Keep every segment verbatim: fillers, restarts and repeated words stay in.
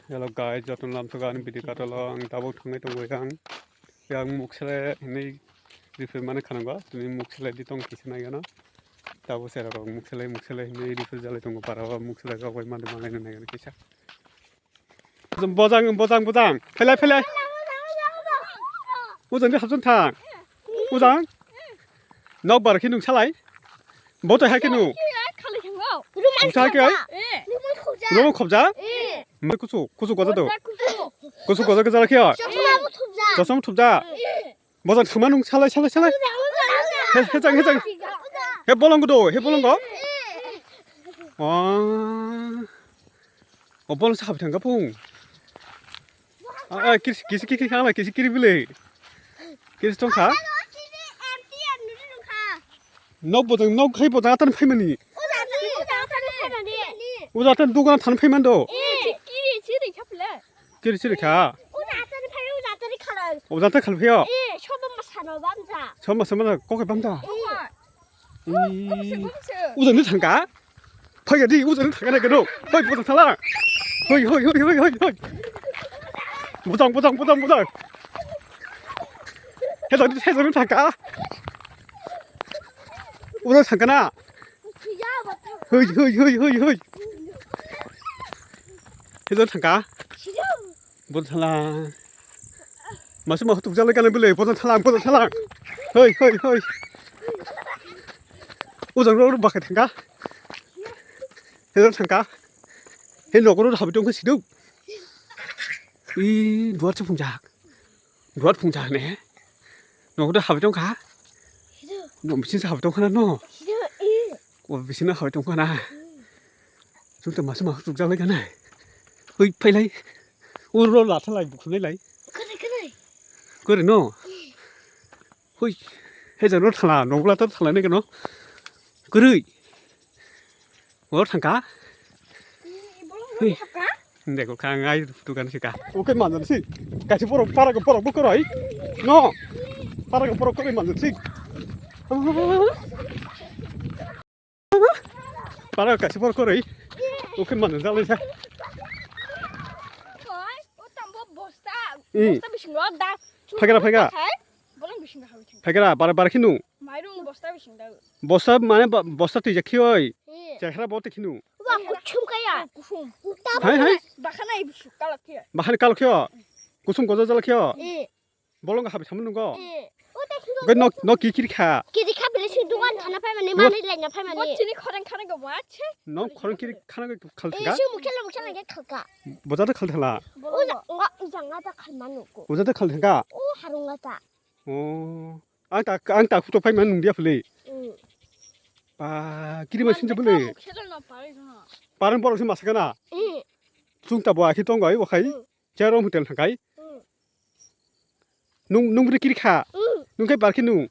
Hello guys, jotono lamsogo ani video katalo ang tabuk thangwi tongo yang. Yang muk sele hinwi refill mani khanango, tini muk sele di tong kisa naigano. Tabuk sele rok muk sele, muk sele hinwi refill jalai tongo, para o muk sele rok bai mani manai naigano kisa. Bojang, bojang, bojang. Phailai, phailai. Bojang di hapjong thang. Bojang. Nok bar khe nung salai. Bo twi hai khe nung. Khali thango. Nung salai khe oi? Eh. Romo khobja? Eh. Mai kusu, kusu goja do. Kusu. Kusu goja goja khe oi? Chosma bo thupja. Chosma thupja. Eh. Bojang thangma nung salai, salai, salai. He, he jang, he jang. He bolong do, he bolong go. Eh. Oh. O bolong sa habi thangka phung. Ah, ah, kis, kis, kis, kis, kis, kis, kiri bile. Kis tongkha. Nok bojang, nok khai bojang atan phaimani. Uja atan dugan than phaiman do. Kiri, kiri kha. Uja atan khalphaio. Sob masa masa kokhe bamja. Ujang ni thangka. Phai di, ujang ni thangka na keno. Hoi, bojang thala. Hoi, hoi, hoi, hoi, hoi, hoi. Bojang, bojang, bojang, bojang. Hejang, hejang ni thangka. Ujang thangka na. Hoi, hoi, hoi, hoi, hoi. Hejang thangka. Bojang thala. Masuk masuk tukjak lai kana bile, bojang thala, bojang thala. Hoi, hoi, hoi. Ujang ro bakhe thangka. Hejang thangka. He nokoro habi tongkhe siduk. I duar se phungjak. Duar phungjak ne. Nokoro habi tongkha. No bisin se habi tongkha na no. O bisin habi tongkha na. Sungta masuk masuk tukjak lai kana. Hoi, phailai. Uro lathalai, bukhumlailai. Kwrwi, kwrwi. Kwrwi no? Hui, hejano thala, nogla ta thala ne keno. Kwrwi. Oro thangka? Ih, bolong Hui. Thangka? Dego kha ngai dukan sika. Oke manjan si. Kasi borok para ko borok bo kwrwi. No. Para ko borok kwrwi manjan si. Para kasi por koroi. Oke mano jalai sa. Oi, o tambo bosta. Hmm. Bosta bisingo da. Phagera, phagera. Bolong bisingo hawi thang. Phagera, bara, bara khinu. Mairung bosta bisingo da. Bosta mane ba-, bosta twi jakhi oi. Hmm. Chehra bo twi khinu. Wa kuchum kaya. Kuchum. Hai, hai. Bakhana ibu sukala kaya. Bakhana kalo kaya. Kusum gojo jala kaya. Hmm. Bolong habi thamu nungo. Eh. Oke, nok, nok kiri kha. Kiri kha bele si dukan thana phai mani, mani laina phai mani. Bo chini khorang khana go ma che. Nok khorang kiri khana go khal thangka. Eh, si mukhe la mukhe la ge khalka. Boja ta khal thala. O ja, nga, ja nga ta khal manu ko. Boja ta khal thangka. O harunga ta. O. Ang ta, ang ta khuto phai man nung dia phele. Mm. Ba, kiri ma sinja phele. Parang borok se masakana. Mm. Sung ta bo akhi tong bai bo khai. Mm. Chair room hotel thangkai. Mm. Nung, nung bwrwi kiri kha. Mm. Nung khe bar khe nung.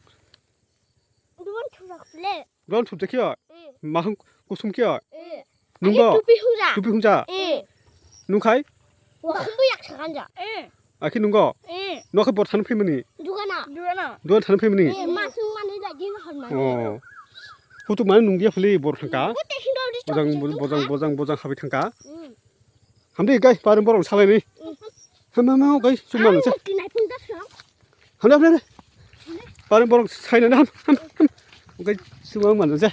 Duan thujak le. Duan thujak khe. Mm. Mahung kusum khe. Mm. Nung ani go. Tupi hunja. Tupi hunja. Mm. Nung khai. Wa khumbu yak sakanja. Mm. Akhe nung go. Mm. Nokhe bor thani phaimani. Dugana. Dugana. Duan thani phaimani. Mm. Masung mani lagi hon mani. Oh. Hutu mani nung dia phali bor thangka. Bojang, bojang, bojang, bojang habi thangka. Mm. Hamdi gai, parang borok salai ni. Ham, ham, ham, gai, sumang se. Hamdi, hamdi, hamdi. Parang borok sai na, ham, ham, ham. Gai, sumang man se.